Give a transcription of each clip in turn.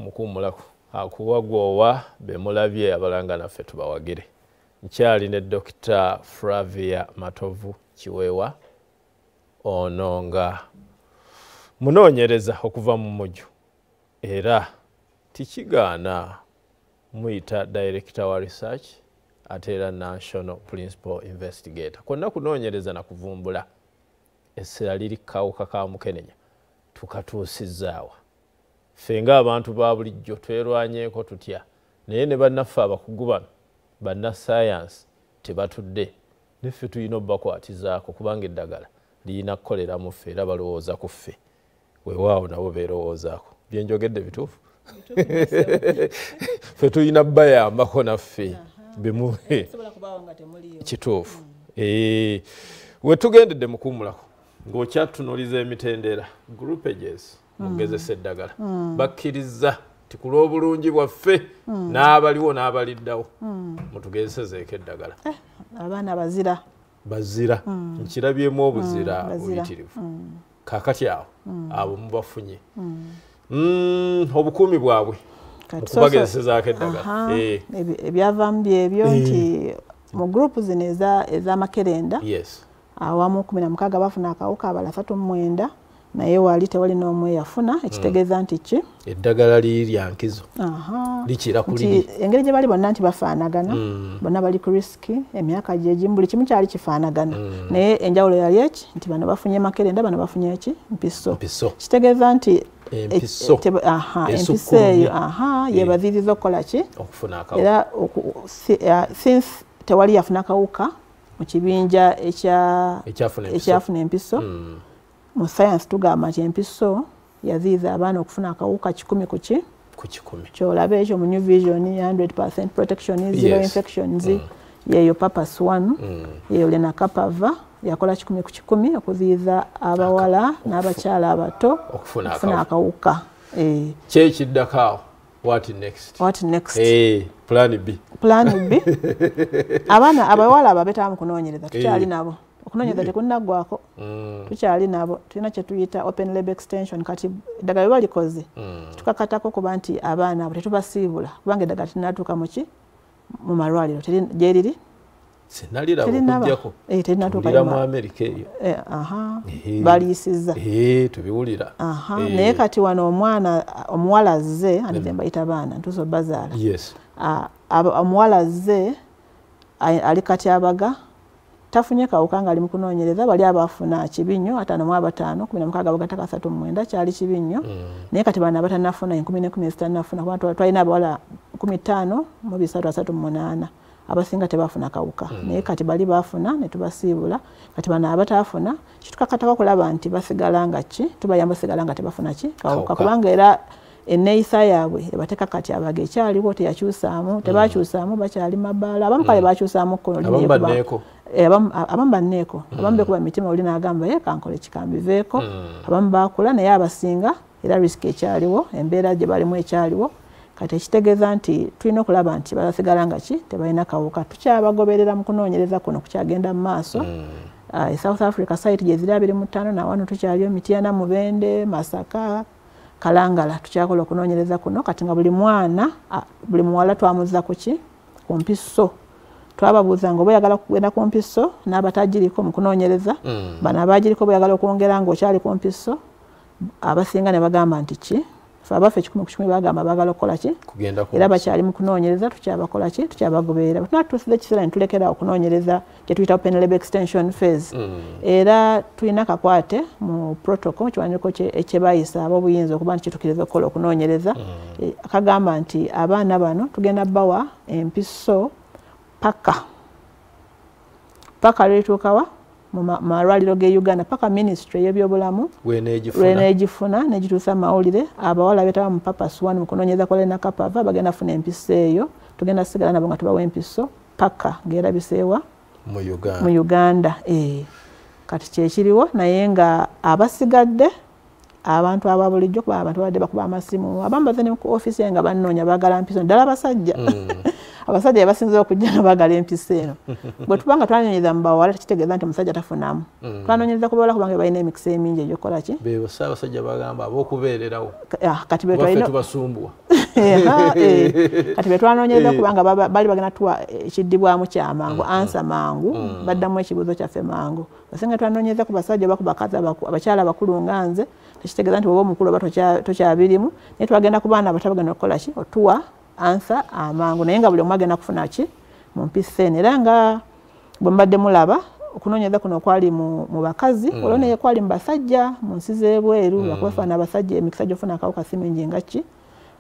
Mukuwummulako akuwa gwowa bemulabye abalanga naffe tubawagire. Nkyali ne Dr. Flavia Matovu Kiweewa, ono nga munoonyereza okuva mu Muju, era tikigaana muyita director wa research ate era national principal investigator. Kwonna kunoonyereza na kuvumbula, essira liri kawuka ka mukenenya. Tukatuusizaawa ffe ng'abantu ba bulijjo twerwanyeeko tutya? Naye ne bannaffe abakugu bano bannasayansi tebatudde, neffe tulina obbakwatizaako kubanga eddagala lirina kukolera mu ffe era balowooza ku ffe. Weewaawo nabo beerowoozaako. Byenjogedde bituufu? Ffe tulina bayambako naffe kituufu. We tugendedde mukuwummulako ng'okyatunuliza emitendera groupages mugezesa eddagala, bakkiriza ti ku lw'obulungi bwaffe n'abaliwo n'abaliddawo mutugezesezeeko eddagala. Abaana bazira bazira, nkirabyemu obuzira buyitirivu. Kaakati awo abo mubafunye obukuumi bwabwe mukubagezesezaako eddagala. Ebyavaamu byebyo nti mu gurupu zino ez'amakerenda awamu 16 bafuna akawuka, abalala 39, naye wali tewali n'omu eyafuna, ekitegeeza nti ki eddagala liri lya nkizo, likira kuliri. Engeri gye bali bonna nti bafaanagana, bonna bali ku risiki, emyaka gyegimu, buli kimu kyali kifaanagana, naye enjawulo yali eki nti bano bafunye makerenda, bano bafunye eki mpiso. Kitegeeza nti empiso eyo yebaziiriza okukola ki era since tewali yafuna kawuka mu kibinja ekyafuna empiso, mu science tugamba nti empiso yaziiza abaana okufuna akawuka 100 ku 100. Kyolaba ekyo mu New Vision 100% protection, zero infections, yeyo purpose 1, yeyo lenacapavir yakola 100 ku 100 okuziiza abawala n'abakyala abato okufuna akawuka. Kyekiddako awo? What next? What next? Plan B. Plan B. Abaana abawala ababetaamu mu kunoonyereza tukyali nabo. Okunoonyereza tekunnaggwako. Tukyali nabo. Tulina kye tuyita open label extension. Kati eddagala bwe balikoze tukakatako kuba nti abaana abo tetubasiibula kubanga eddagala terinatuuka muki mu malwaliro gyeriri. Sinaliraba okujjako. Terinatuuka mu Amerika eyo. Baliyisizza. Tubiwulira. Naye kati wano omwana omuwala azze, andi mbayita baana ntuusa obbazaala. Omuwala azze ali kati abaga tafunye kawuka ng'ali mu kunoonyereza, bali abaafuna kibi nnyo, 55, 16 bagataka 39 kyali kibi nnyo. Naye kati bano abatannafuna enkumi n'enkumi ezitannafuna, kuba twalina abawala 15 mu 338 abasinga tebafuna kawuka, naye kati bali baafuna ne tubasiibula. Kati bano abataafuna kitukakatako okulaba nti basigala nga ki tubayamba basigala nga tebafuna ki kawuka, kubanga era enneeyisa yaabwe ebateeka kati abaga ekyaliwo teyakyusaamu, tebakyusaamu, bakyali mabaala. Abamu kale bakyusaamu kkono, abamu banneeko, abamu beekuba emitima oli n'agamba ye kankole kikambiveeko, abamu baakula, naye abasinga era risiki ekyaliwo, embeera gye balimu ekyaliwo. Kati ekitegeeza nti tulina okulaba nti basigala nga ki tebalina kawuka. Tukyabagoberera mu kunoonyereza kuno kukyagenda mu maaso. South Africa site gye ziri 25, na wano tukyaliyo Mityana, Mubende, Masaka, Kalangala, tukyakola okunoonyereza kuno. Kati nga buli mwana buli muwala twamuzza ku ki ku mpiso. Twababuuza nga oba oyagala kugenda ku mpiso n'abatagiriko mu kunoonyereza, bano abagiriko boyagala okwongera ng'okyali ku mpiso, abasinga ne bagamba nti ki fe abaffe 100 ku 100 bagamba baagala okukola ki era bakyali mu kunoonyereza, tukyabakola ki tukyabagoberera. Tunatuusiza ekiseera ne tulekera okunoonyereza kye tuyita open label extension phase. Era tulina kakwate mu protocol kiwandiiko ekyebayisa ab'obuyinza okuba nti kitukiriza okukola okunoonyereza, akagamba nti abaana bano tugenda bawa empiso paka lwetuukawa mu malwaliro ge Uganda, paka ministry y'ebyobulamu lweneegifuna negituusa amawulire. Abawala beetaba mu purpose 1 mu kunoonyereza kwa lenacapavir bagenda funa empiso eyo, tugenda sigala nabo nga tubawa empiso paka ng'erabiseewa mu Uganda. Kati kyekiriwo, naye nga abasigadde abantu aba bulijjo, kuba abantu babadde bakuba amasimu, abamu baze ne ku ofiisi nga bannoonya baagala mpiso, ddala abasajja. Abasajja basinze okujja nga baagala empiso eno. Bwe tuba nga twanoonyereza mu bawala, tekitegeeza nti omusajja tafunamu. Twanoonyereza ku bawala kubanga balina emikisa emingi egy'okukola ki? Be ssaabasajja bagamba ab'okubeererawo. Kati be twalina tubasumbuwa. Kati be twanoonyereza kubanga bali bagenda tuwa ekiddibwamu kyamangu, ansa mangu, baddamu ekibuuzo kyaffe mangu. Basinga twanoonyereza ku basajja oba ku bakazi, abakyala abakulu nga nze, tekitegeeza nti bw'oba omukulu oba tokyabirimu, naye twagenda ku baana abato bagenda okukola ki? Otuwa ansa amangu, naye nga buli omu agenda kufuna ki mu mpiso eno. Era nga bwe mbadde mulaba okunoonyereza kuno kwali mu bakazi, olwo naye kwali mu basajja mu nsi z'ebweru, lwakuba abasajja emikisa gy'ofuna akawuka si mingi nga ki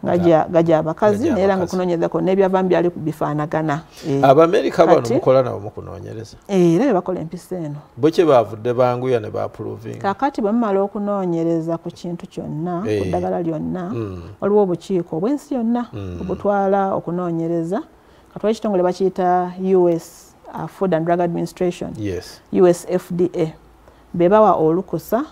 nga gya abakazi, naye era nga okunoonyereza kwonna ebyavaamu byali bifaanagana. Abamerika bano mukola nabo mukunoonyereza? Era be bakola empiso eno. Bo kye baavudde banguya ne baapuruvinga. Kaakati bwe mumala okunoonyereza ku kintu kyonna, ku ddagala lyonna, waliwo obukiiko obw'ensi yonna obutwala okunoonyereza. Kati waliwo ekitongole bakiyita US Food and Drug Administration, US FDA, be bawa olukusa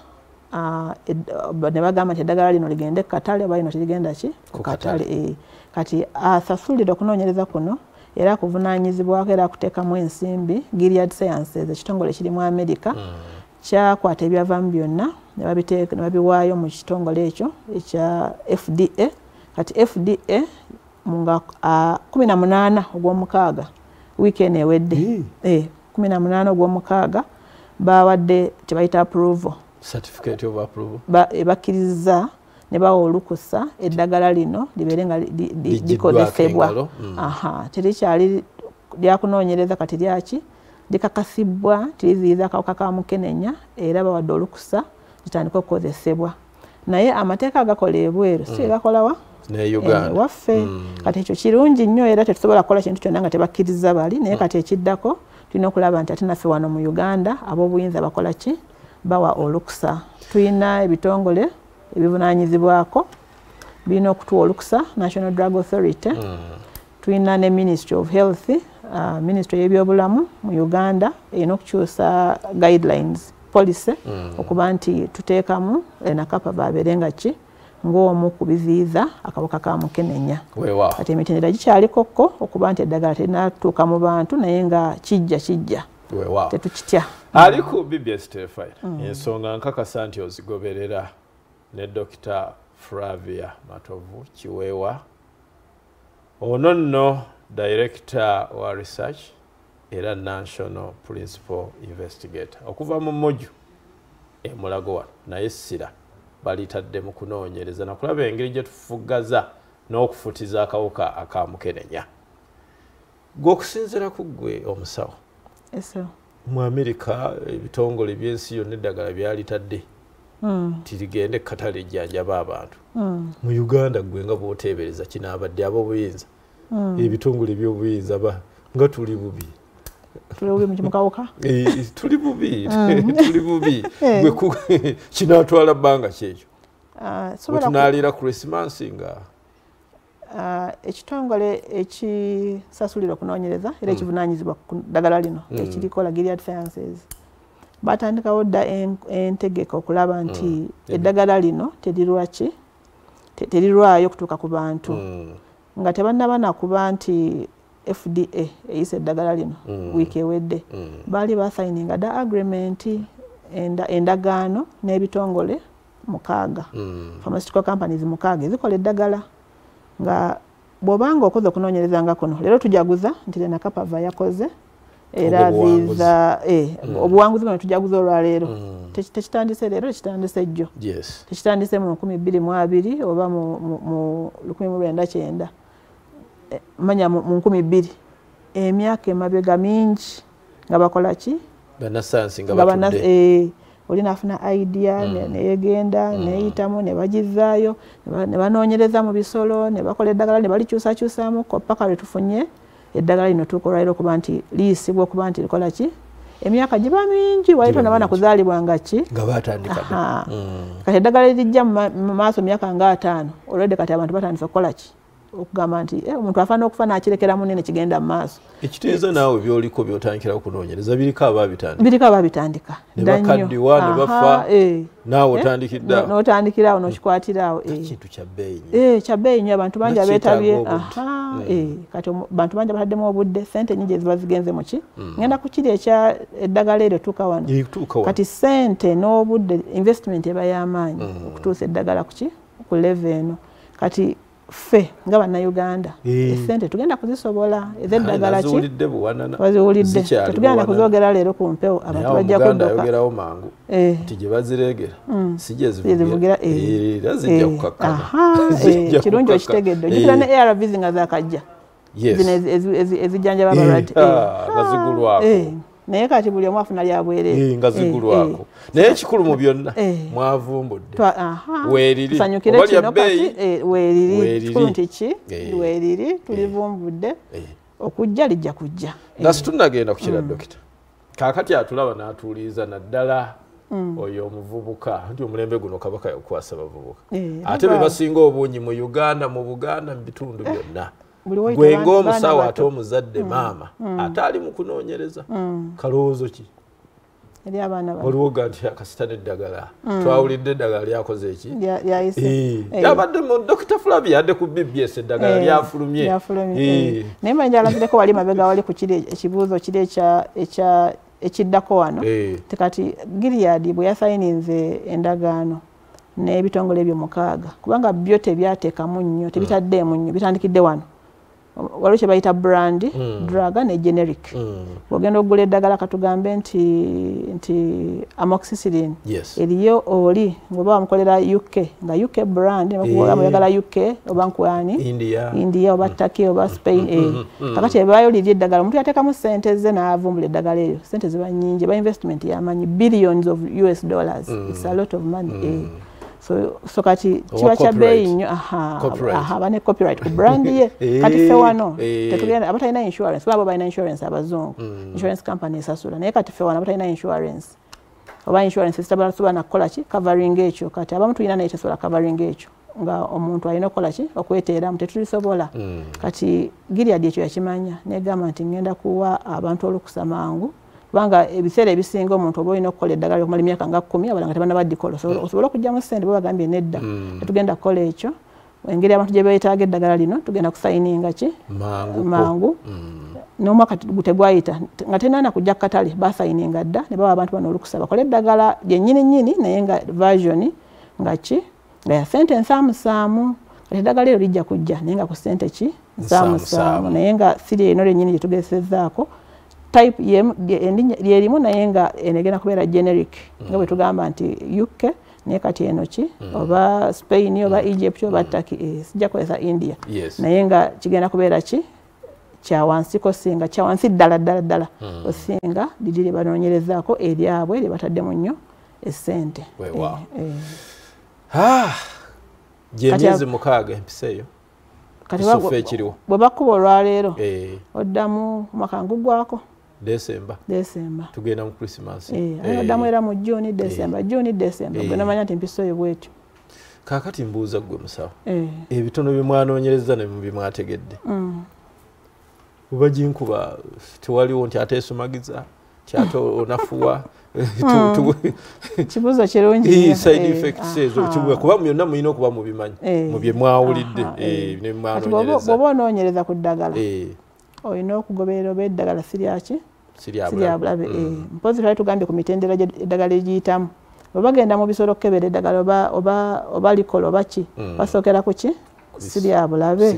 ne bagamba nti eddagala lino ligende ku katale oba lino terigenda ki ku katale. Kati asasulira okunoonyereza kuno era akuvunaanyizibwako era akuteekamu ensimbi Gilead Sciences, ekitongole kiri mu America, kyakwata ebyavaamu byonna ne babiwaayo mu kitongole ekyo ekya FDA. Kati FDA nga 18 ogw'omukaaga, wiiki eno ewedde, 18 ogw'omukaaga bawadde kye bayita approval, certificate of approval, bakkiriza ne bawa olukusa eddagala lino libeere nga likozesebwa. Terikyali lyakunoonyereza, kati lyaki likakasibwa tiriziyiza akawuka ka mukenenya, era bawadde olukusa litandike okukozesebwa. Naye amateeka agakola ebweru si gakolawa waffe. Kati ekyo kirungi nnyo, era tetusobola kukola kintu kyonna nga tebakkiriza bali, naye kati ekiddako tulina okulaba nti ate naffe wano mu Uganda ab'obuyinza bakola ki? Bawa olukusa. Tulina ebitongole ebivunaanyizibwako birina okutuwa olukusa, National Drug Authority, tulina ne Ministry of Health, Ministry y'ebyobulamu mu Uganda erina okukyusa guidelines, policy, okuba nti tuteekamu lenacapavir abeere nga ki ng'omu ku biziyiza akawuka ka mukenenya. Kati emitendera gikyalikokko okuba nti eddagala terinatuuka mu bantu, naye nga kijja tetukitya. Ali ku BBS Terefayina, ensonga nkakasa nti ozigoberera ne Dr. Flavia Matovu Kiweewa, ono nno Director wa Research era National Principal Investigator okuva mu Muju e Mulago wano, naye essira balitadde mu kunoonyereza nakulaba engeri gye tufugaza n'okufutiza akawuka aka mukenenya. Gwe okusinziira ku ggwe omusawo, mu Amerika ebitongole by'ensi yonna eddagala byalitadde tirigende katale ejjanjaba abantu. Mu Uganda gwe nga bw'oteebereza kinaabadde ab'obuyinza, ebitongole by'obuyinza nga tuli bubi. Tuli bubi mu kawuka? Tuli bubi, tuli bubi. Gwe kinaatwala bbanga ki ekyo? Bwe tunaalira Christmas nga ekitongole ekisasulira okunoonyereza era ekivunaanyizibwa ku ddagala lino ekirikola Gilead Sciences batandikawo dda entegeka okulaba nti eddagala lino terirwayo okutuuka ku bantu, nga tebannaba nakuba nti FDA eyisa eddagala lino wiiki ewedde, baali basayininga dda agreement, endagaano n'ebitongole 6, pharmaceutical companies 6 ezikola eddagala. Nga bw'obanga okoze okunoonyereza nga kuno, leero tujaguza nti lenacapavir yakoze era aziiza obuwanguzi buno tujaguza olwaleero. Tekitandise leero, tekitandise jjo, tekitandise mu 2020 oba mu 1990, manya mu 2000, emyaka emabega mingi nga bakola ki? Bannasayansi nga batudde. Oli n'afuna idea neyegenda neyitamu ne bagizaayo ne banoonyereza mu bisolo ne bakola eddagala ne balikyusakyusaamu paka lwe tufunye eddagala lino tuuka olwaleero okuba nti liyisibwa okuba nti likola ki. Emyaka giba mingi, wali tonaba nakuzaalibwa nga ki nga batandika. Kati eddagala erijja mu maaso myaka nga 5 olwedde, kati abantu batandise okukola ki? Okugamba nti omuntu afaana okufa n'akirekera munene kigenda mu maaso. Ekitegeeza naawe by'oliko by'otandikira okunoonyereza biriko abaabitandika. Biriko abaabitandika. Ne bakaddiwa ne bafa naawe otandikidde awo. N'otandikira awo n'okikwatira awo. Kintu kya bbeeyi nnyo. Kya bbeeyi nnyo, abantu bangi abeetabye. Kati bantu bangi abataddemu obudde, ssente nnyingi eziba zigenze mu ki? Ngenda ku kiri ekya eddagala eryo tuuka wano. Kati ssente n'obudde investment eba y'amaanyi okutuusa eddagala ku ki? Ku level eno. Kati ffe nga bannayuganda essente tugenda kuzisobola ez'eddagala ki waziwulidde tetugenda kuzoogera leero ku mpewo, abantu bajja kudduka. Ayogerawo mangu nti gye bazireegera si gye zivugira era zijja kukakkana. Kirungi okitegedde. Ojjukira ne ARVs nga zaakajja zino ezijjanjaba abalwadde nga zigulwako, naye kati buli omu afuna lya bwereere nga zigulwako. Naye ekikulu mu byonna mwavumbudde weeriri, tusanyukire kino kati weeriri, kikulu nti ki weeriri, tulivumbudde, okujja lijja kujja. Nga situnnagenda kukira dokita, kaakati atulaba n'atuuliza naddala oyo omuvubuka nti omulembe guno Kabaka yakukwasa bavubuka ate be basinga obungi mu Uganda, mu Buganda, mu bitundu byonna. Gwe ng'omusawo ate omuzadde maama ate ali mu kunoonyereza, kalowoozo ki? Waliwo ga nti akasita n'eddagala, twawulidde eddagala lyakoze eki? Yabadde mu Dr. Flavia adde ku BBS eddagala lyafulumye. Naye mba njalabireko wali mabega wali ku kiri ekibuuzo kiri ekiddako wano. Kati Gilead bwe yasayininze endagaano n'ebitongole ebyo 6, kubanga byo tebyateekamu nnyo, tebitaddeemu nnyo, bitandikidde wano. Waliwo kye bayita brand drug ne generic. Bw'ogenda okugula eddagala katugambe nti amoxicillin eriyo oli ng'oba bamukolera UK, nga UK brand ne oyagala UK oba nkwani India oba Turkey oba Spain. Kakati ebaayo liri eddagala omuntu yateekamu ssente ze n'avumbula eddagala eryo, ssente ziba nnyingi, eba investment y'amaanyi, billions of US dollars. It's a lot of money. So kati kiba kya bbeeyi nnyo. Aba ne copyright ku brand ye. Kati ffe wano tetugenda, abatalina insurance babo balina insurance abazungu, insurance company esasula, naye kati ffe wano abatalina insurance oba insurance zitasobola na kukola ki covering ekyo. Kati abamu tulina naye tesobola covering ekyo, nga omuntu alina okukola ki okweteeramu, tetulisobola. Kati Gilead ekyo yakimanya negamba nti ngenda kuwa abantu olukusa mangu, kubanga ebiseera ebisinga omuntu oba olina okukola eddagala okumala emyaka nga 10 abalala nga tebannabadikola, osobola okuggyamu ssente. Bo bagambye nedda, tetugenda kukola ekyo, engeri abantu gye beetaaga eddagala lino tugenda kusayininga ki mangu. N'omwaka tegwayita nga tenana kujja ku katale, basayininga dda ne bawa abantu bano olukusa bakole eddagala lyennyini nnyini, naye nga version nga ki nga ya ssente nsaamusaamu. Kati eddagala eryo lijja kujja naye nga ku ssente ki nsaamusaamu, naye nga siri eno lyennyini gye tugezezaako type lyerimu, naye nga eno egenda kubeera generic nga bwe tugamba nti UK, naye kati eno ki oba Spain oba Egypt oba Turkey, sijja kukozesa India, naye nga kigenda kubeera ki kya wansiko, singa kya wansi ddala ddala ddala osinga liri lye banoonyerezaako eryabwe lye bataddemu nnyo essente. Gy'emyezi 6 empisa eyo. Kati bwe bakuba olwaleero oddamu omwaka ngugwako Desemba. Tugenda mu Christmas. Oddamu era mu June, December, June, December. Gwe nomanya nti empiso eyo bwetyo. Kaakati mbuuza ggwe musawo, ebitono bye mwanoonyereza ne bye mwategedde, oba ginkuba tewaliwo nti ate esumagiza, nti ate onafuwa? Kibuuzo kirungi. Side effects ezo kuba byonna mulina okuba mubimanyi mu bye mwawulidde ne mwanoonyereza. Bw'oba onoonyereza ku ddagala olina okugoberera oba eddagala si lyaki si lya bulabe. Mpozi twali tugambye ku mitendera eddagala egiyitamu, bwe bagenda mu bisolo okukebera eddagala oba likola oba ki, basookera ku ki si lya bulabe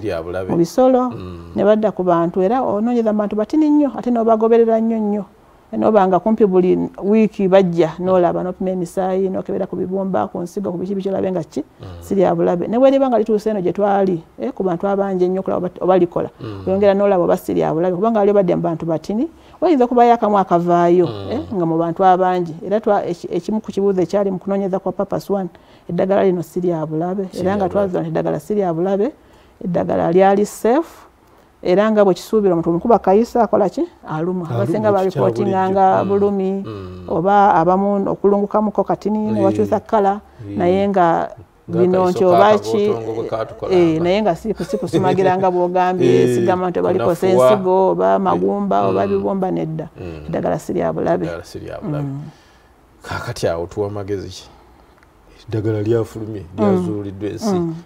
mu bisolo ne badda ku bantu. Era onoonyeza mu bantu batini nnyo ate n'obagoberera nnyo nnyo, n'obanga kumpi buli wiiki bajja n'olaba n'opima emisaayi n'okebera ku bibumba, ku nsigo, ku biki biki, olabe nga ki si lya bulabe. Ne bwe liba nga lituuse eno gye twali ku bantu abangi ennyo okulaba oba likola, oyongera n'olaba oba si lya bulabe, kubanga wali obadde mu bantu batini, wayinza okubayo akamu akavaayo nga mu bantu abangi. Era ekimu ku kibuuzo ekyali mu kunoonyeza kwa Purpose One, eddagala lino si lya bulabe, era nga twazuula nti eddagala si lya bulabe, eddagala lyali safe, era nga bwe kisuubirwa omuntu omukuba kayisa akola ki alumwa. Abasinga baripootinganga bulumi oba abamu okulungukamuko katini ne bakyusa kkala, naye nga Bino nti oba ki naye nga si kusumagira nga bw'ogambye, sigamba nti balikosa ensigo oba magumba oba bibumba, nedda. Eddagala si lya bulabe. Kaakati awo tuwa magezi ki? Eddagala lyafulumye, lyazuuliddwa,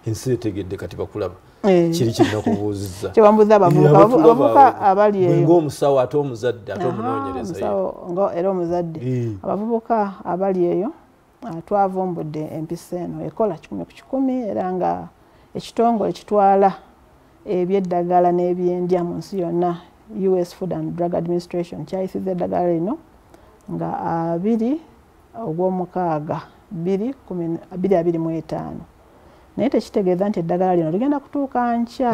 ensi etegedde, kati bakulaba. Kiri kinakubuuzizza. Kyewambuuza abavubuka abali eyo. Ng'omusawo ate omuzadde ate omunoonyereza. Era omuzadde. Abavubuka abali eyo, twavumbudde empiso eno ekola 100 ku 100, era nga ekitongole kitwala ebyeddagala n'ebyendya mu nsi yonna, US Food and Drug Administration, kyayisiza eddagala lino nga 2 ogw'omukaaga 2025. Naye tekitegeeza nti eddagala lino ligenda kutuuka nkya.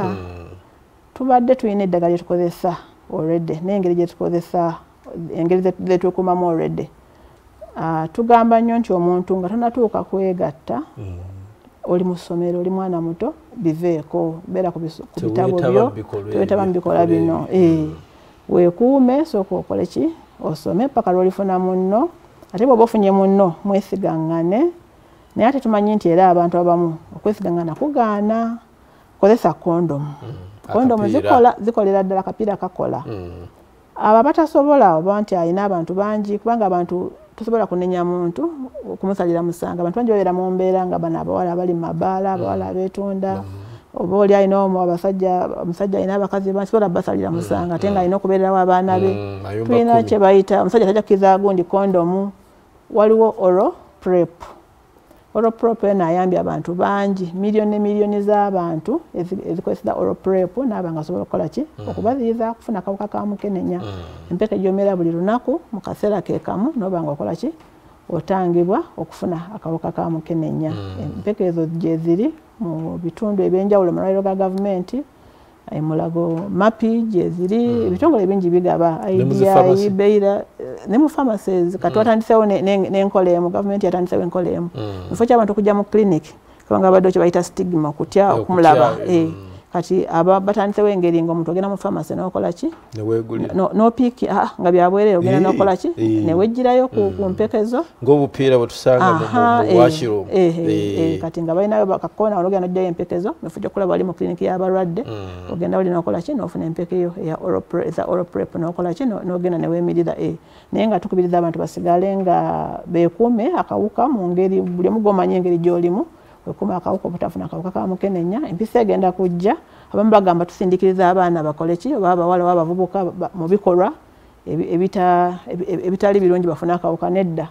Tubadde tulina eddagala lyetukozesa already, n'engeri gyetukozesa, engeri zetukuumamu already. Tugamba nnyo nti omuntu nga tonatuuka kwegatta, oli mu ssomero, oli mwana muto, biveeko, beera ku bitabo byo, tewetaba mu bikolwa bino. Weekuume, sooka okole ki, osome paka lw'olifuna munno. Ate bw'oba ofunye munno, mwesigaŋŋane. Naye ate tumanyi nti era abantu abamu okwesigaŋŋana kugaana. Kozesa kondomu. Kondomu zikolera ddala, akapiira kakola. Abo abatasobola, oba nti alina abantu bangi, kubanga abantu tosobola kunenya muntu okumusalira musango. Abantu bangi babeera mu mbeera nga bano abawala abali mu mabaala, abawala abeetunda, oba oli alina abasajja, omusajja alina abakazi, basobola basalira musango, ate nga alina okubeererawo abaana be. Tulina kye bayita, omusajja tajja kukkiriza gundi kondomu. Waliwo oral prep. Oral prep eno ayambye abantu bangi, miliyoni ne miliyoni z'abantu ezikozesa oral prep, n'aba nga asobola okukola ki, okubaziyiza okufuna akawuka ka mukenenya. Empeke gy'omera buli lunaku mu kaseera ke kamu n'oba nga okola ki, otangibwa okufuna akawuka ka mukenenya. Empeke ezo gye ziri mu bitundu ebyenjawulo, mu malwaliro ga gavumenti, Mulago, Mapi gye ziri, ebitongole bingi bigaba, IDI, Beira, ne mu pharmacies. Kati watandiseewo n'enkola emu, gavumenti yatandiseewo enkola emu. Mu kifo ky'abantu okujja mu clinic, kubanga babadde kye bayita stigma, okutya okumulaba. Kati aba batandiseewo engeri ng'omuntu ogenda mu pharmacy n'okola ki, n'opiiki nga byabwereere, ogenda n'okola ki, ne weggyirayo ku mpeke zo. Ng'obupiira bwe tusanga mu washroom. Kati nga balinayo kakkoona, ogenda n'oggyayo empeke zo, mu kifo ky'okulaba wali mu clinic y'abalwadde, ogenda wali n'okola ki, n'ofuna empeke yo eza oral prep, n'okola ki, n'ogenda ne weemirira. Naye nga tukubiriza abantu basigale nga beekuume akawuka mu ngeri buli omu gw'omanyi engeri gy'olimu, wekuuma akawuka obutafuna akawuka ka mukenenya. Empiso egenda kujja. Abamu bagamba tusindikiriza abaana bakole ki, oba abawala oba abavubuka mu bikolwa ebitali birungi bafune akawuka. Nedda.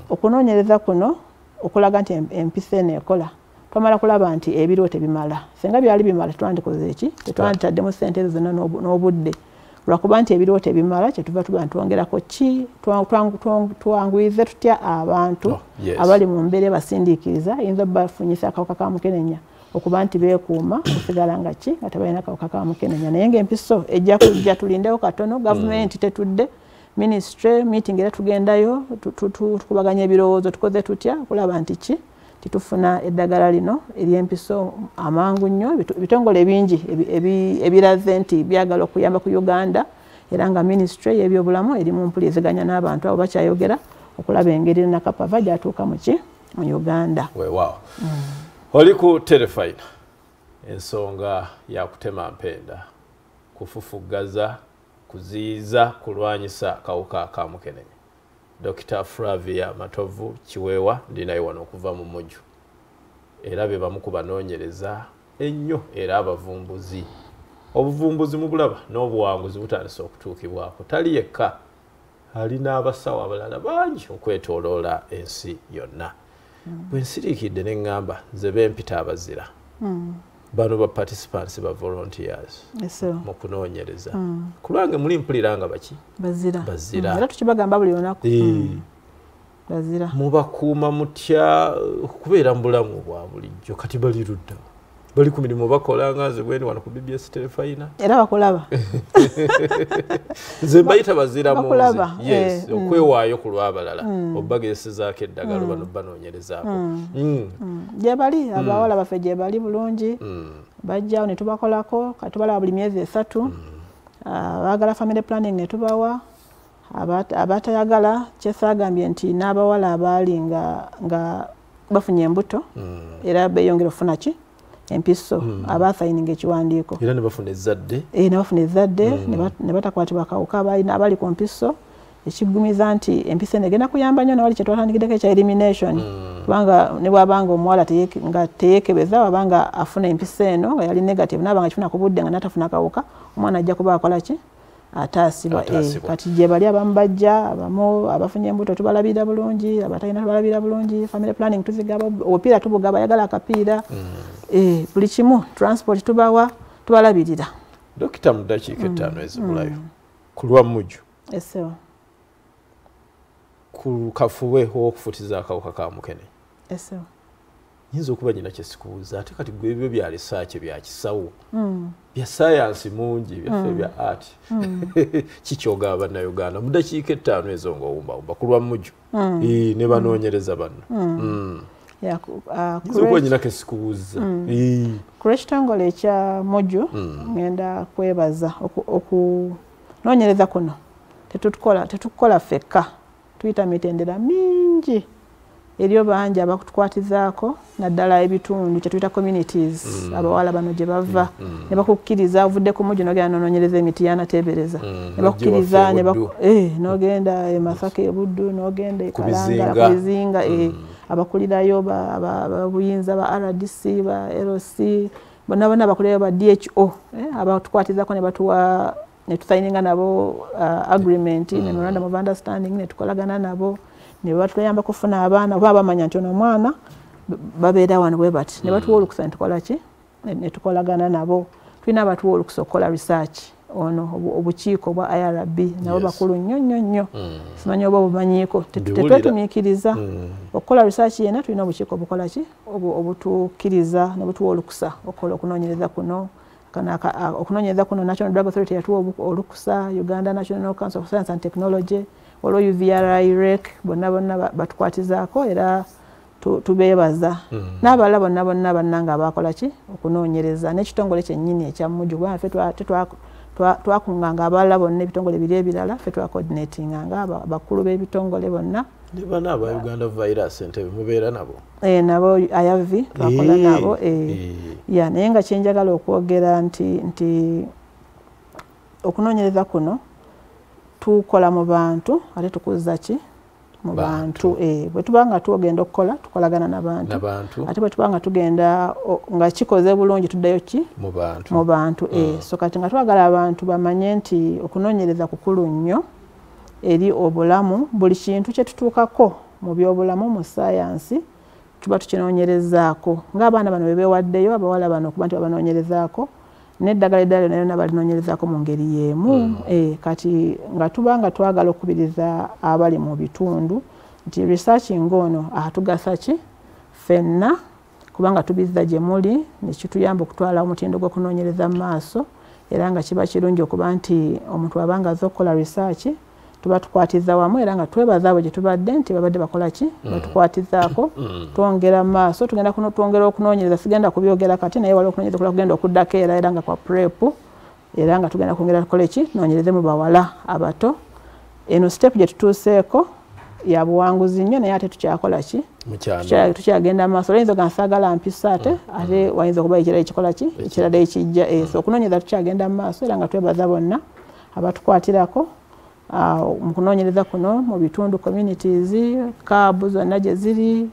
Okunoonyereza kuno okulaga nti empiso eno ekola, twamala kulaba nti ebiriwo tebimala. Singa byali bimala, tetwandikoze eki, tetwanditaddemu ssente ezo zonna n'obudde. Lwakuba nti ebiriwo tebimala, kyetuva tuba ntwongerako ki, twanguyize tutya abantu abali mu mbeera basindiikiriza eyinza bafunyisa akawuka ka mukenenya okuba nti beekuuma okusigala nga ki, nga tebalina akawuka ka mukenenya. Naye ng'empiso ejja kujja, tulindewo katono. Gavumenti tetudde, ministry meeting era tugendayo tukubaganya ebirowoozo, tukoze tutya okulaba nti ki, titufuna eddagala lino ery'empiso amangu nnyo. Ebitongole bingi ebiraze nti byagala okuyamba ku Uganda, era nga ministry y'ebyobulamu eri mu mpuliziganya n'abantu abo bakyayogera okulaba engeri Lenacapavir gyatuuka mu ki, mu Uganda. Weewaawo. Oli ku Terefayina, ensonga ya kutema mpenda, kufufuggaza, kuziyiza, kulwanyisa kawuka ka mukenenya. Dr. Flavia Matovu Kiweewa ndi naye wano okuva mu Muju, era be bamu ku banoonyereza ennyo era abavumbuzi. Obuvumbuzi mubulaba n'obuwanguzi butandise okutuukibwako. Tali yekka, ali n'abasawo abalala bangi okwetooloola ensi yonna. Bwe nsiriikidde ne ŋŋamba nze bempita abazira, bano ba participants, ba volunteers mu kunoonyereza, ku lwange muli mpulira nga baki? Bazira. Bazira. Era tukibagamba buli lunaku, bazira. Mubakuuma mutya okubeera mu bulamu bwa bulijjo? Kati bali ludda, bali ku mirimu bakola nga nze bweni wano ku BBS Terefayina. Era bakulaba. Nze mbayita bazira mu nze, yes, okwewaayo ku lw'abalala, obagezesaako eddagala oba nobanoonyerezaako. Gye bali abawala baffe, gye bali bulungi, bajjawo ne tubakolako. Kati tubalaba buli myezi 3. Baagala family planning ne tubawa, abatayagala. Kyesaagambye nti n'abawala abaali nga bafunye embuto era beeyongera okufuna ki empiso abaasayininga ekiwandiiko era ne bafuna ezzadde ne bafuna ezzadde ne batakwatibwa akawuka abali ku mpiso, ekiggumiza nti empiso eno egenda kuyamba nnyo nawali kye twatandikiddeko ekya elimination kubanga ne bw'abanga omuwala nga teyeekebeza wabanga afuna empiso eno nga yali negative n'aba nga akifuna ku budde nga n'atafuna kawuka, omwana ajja kuba akola ki ataasibwa. Kati gye bali abamu bajja, abamu abafunye embuto tubalabirira bulungi, abatalina tubalabirira bulungi, family planning tuzigaba, obupiira tubugaba, ayagala akapiira, buli kimu, transport tubawa, tubalabirira. Dokita, mu ddakiika 5 ezibulayo ku lwa Muju ku kafube ow'okufutiza akawuka ka mukene, nyinza okuba nyina kye sikubuuza ate kati gwe ebyo bya research bya kisawo bya sayansi mungi byaffe bya art kikyogaba Bannayuganda mu ddakiika 5 ezo ng'owumbawumba ku lwa Muju ne banoonyereza banno. Nyinza okuba nyina kye sikubuuza. Ku lw'ekitongole ekya Muju ngenda kwebaza okunoonyereza kuno tetukukola ffekka, tuyita mitendera mingi eriyo bangi abakutukwatizaako naddala ebitundu kye tuyita communities abawala bano gye bava ne bakukkiriza ovudde ku Muju n'ogenda n'onoonyereza Emityana teebereza ne bakukkiriza n'ogenda e Masaka e Buddu n'ogenda e Kalangala ku Bizinga abakulirayo ababuyinza ba RDC ba LC bonna bonna abakulirayo ba DHO abatukwatizaako ne batuwa ne tusayininga nabo agreement memorandum of understanding ne tukolagana nabo ne batuyamba kufuna abaana oba bamanya nti ono omwana babeera wano bwe bati ne batuwa olukusa ne tukola ki ne tukolagana nabo. Tulina abatuwa olukusa okukola research ono obukiiko bwa IRB nabo bakulu nnyo nnyo nnyo, simanyi oba obumanyiiko tetwetumiikiriza okukola research yenna, tulina obukiiko obukola ki obutukkiriza ne butuwa olukusa okukola okunoonyereza kuno. Okunoonyereza kuno National Drug Authority yatuwa olukusa, Uganda National Council of Science and Technology, olwo UVRI REC bonna bonna batukwatizaako era tubeebaza n'abalala bonna bonna bannanga abakola ki okunoonyereza n'ekitongole kyennyini ekya Muju kubanga ffe twakunganga abalala bonna ebitongole biri ebirala ffe twacoordinatinganga abakulu b'ebitongole bonna. Ne bano aba Uganda Virus Entebbe mubeera nabo? Nabo IAV twakola nabo. Naye nga kyenjagala okwogera nti okunoonyereza kuno tukola mu bantu ate tukuzza ki mu bantu. Bwe tuba nga tugenda okukola tukolagana n'abantu ate bwe tuba nga tugenda nga kikoze bulungi tuddayo ki mu bantu. So kati nga twagala abantu bamanye nti okunoonyereza kukulu nnyo eri obulamu, buli kintu kye tutuukako mu byobulamu mu sayansi tuba tukinoonyerezaako ng'abaana bano bwe beewaddeyo abawala bano okuba nti babanoonyerezaako n'eddagala eddala lyonna lyonna balinoonyerezaako mu ngeri y'emu. Kati nga tuba nga twagala okukubiriza abali mu bitundu nti research ng'ono atugasa ki ffenna kubanga tubizza gye muli ne kituyamba okutwala omutindo gw'okunoonyereza mu maaso, era nga kiba kirungi okuba nti omuntu abanga azze okukola research tuba tukwatiza wamu, era nga twebaza abo gye tubadde nti babadde bakola ki batukwatizaako twongera mu maaso tugenda twongera okunoonyereza. Sigenda kubyogera kati naye waliwo okunoonyereza kulala kugenda okuddako era nga kwa PrEP, era nga tugenda kwongera tukole ki noonyereze mu bawala abato. Eno step gye tutuuseeko ya buwanguzi nnyo naye ate tukyakola ki tukyagenda mu maaso. Oyinza ogamba saagala mpisa ate wayinza okuba ekirala ekikola ki ekirala ekijja. So okunoonyereza tukyagenda mu maaso era nga twebaza bonna abatukwatirako mu kunoonyereza kuno mu bitundu communities kaabu zonna gye ziri,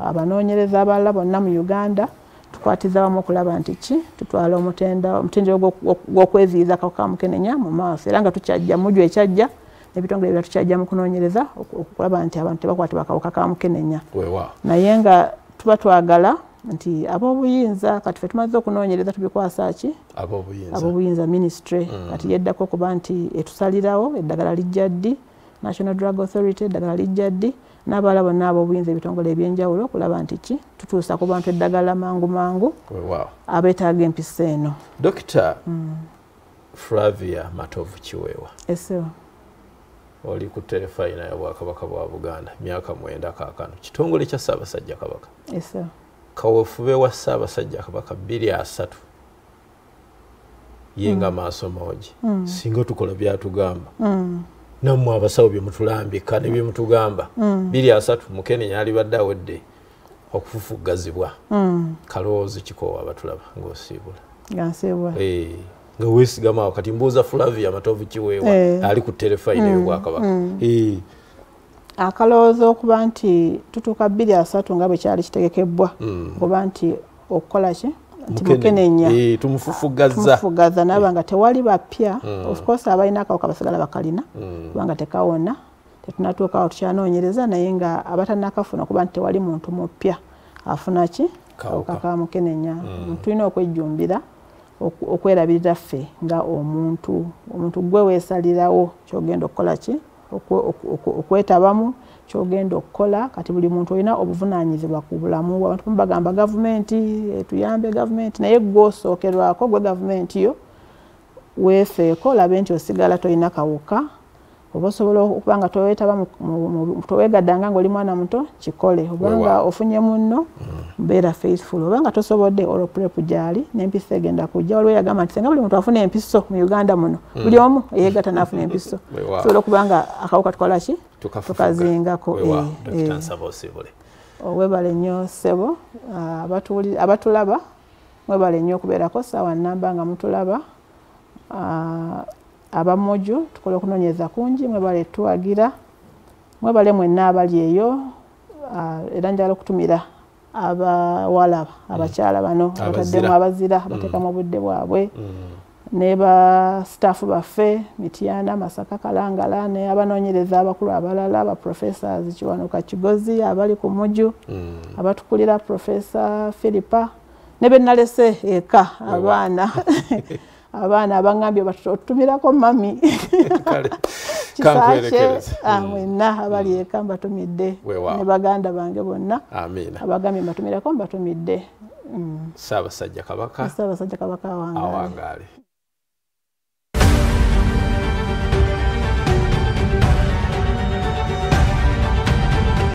abanoonyereza abalala bonna mu Uganda tukwatiza wamu okulaba nti ki tutwala omutendera gw'okweziyiza akawuka ka mukenenya mu maaso, era nga tukyajja Muju ekyajja n'ebitongole ebirala tukyajja mu kunoonyereza okulaba nti abantu tebakwatibwa akawuka ka mukenenya. Naye nga tuba twagala nti ab'obuyinza kati ffe tumaze okunoonyereza tubikwasa ki ab'obuyinza ministry kati yeddako okuba nti etusalirawo eddagala lijja ddi, National Drug Authority eddagala lijja ddi, n'abalala bonna ab'obuyinza ebitongole ebyenjawulo okulaba nti ki tutuusa ku bantu eddagala mangu mangu abeetaaga empisa eno. Dokita Flavia Matovu Kiweewa, oli ku terefayina ya Bwakabaka bwa Buganda myaka 9 kaakano, kitongole kya Ssaabasajja Kabaka kawefube wa Ssaabasajja Kabaka 2030 ye nga maaso moogi singa tukola byatugamba nammwe abasawo bye mutulambika ne bye mutugamba 2030 Mukenenya alibadde awedde. Okufufugazibwa. Kalowoozo kikoowa abatulaba ng'osiibula. Nga nsiibula. Nga weesigama awo kati mbuuza Flavia Matovu Kiweewa ali ku terefayina y'Obwakabaka. Akalowoozo okuba nti tutuuka 2030 nga bwe kyali kitegekebwa okuba nti okukola ki nti mukenenya tumufufugaza naaba nga tewali bapya. Of course abalina akawuka basigala bakalina kubanga tekawona, tetunatuukawo tukyanoonyereza, naye nga abatannakafuna okuba nti tewali muntu mupya afuna ki kawuka ka mukenenya. Tulina okwejjumbira okwerabirira ffe nga omuntu. Omuntu gwe weesalirawo kyogenda okukola ki, okwetabamu kyogenda okukola. Kati buli muntu olina obuvunaanyizibwa ku bulamu. Abantu bagamba gavumenti etuyambe, gavumenti, naye gwe osookerwako, gwe gavumenti yo weefeeko, olabe nti osigala tolina kawuka. Oba osobola okuba nga towetaba, toweegaddanga ng'oli mwana muto, kikole. Obanga ofunye munno, mbeera faithful. Obanga tosobodde, olwo PrEP gyali n'empiso egenda kujja. Waliwo yagamba nti senga buli muntu afuna empiso mu Uganda muno, buli omu eyeegatta n'afuna empiso, sobola okuba nga akawuka tukola ki, tukazingako. Webale nnyo ssebo, abatulaba mwebale nnyo okubeerako ssaawa nnamba nga mutulaba. Abamuju tukola okunoonyereza kungi, mwebale tuwagira, mwebale mwenna abali eyo. Era njagala okutumira abawala abakyala bano abataddemu abazira abateekamu obudde bwabwe, ne ba staff baffe Mityana, Masaka, Kalangala, ne abanoonyereza abakulu abalala, ba professors Kiwanuka, Kigozi abali ku Muju, abatukulira Professor Philippa, ne be nalese eka abaana abaana abangambye batutumirako mami kisaakye mwenna abali eka mbatumidde, ne baganda bange bonna abagambye mbatumirako mbatumidde. Ssaabasajja Kabaka awangaale.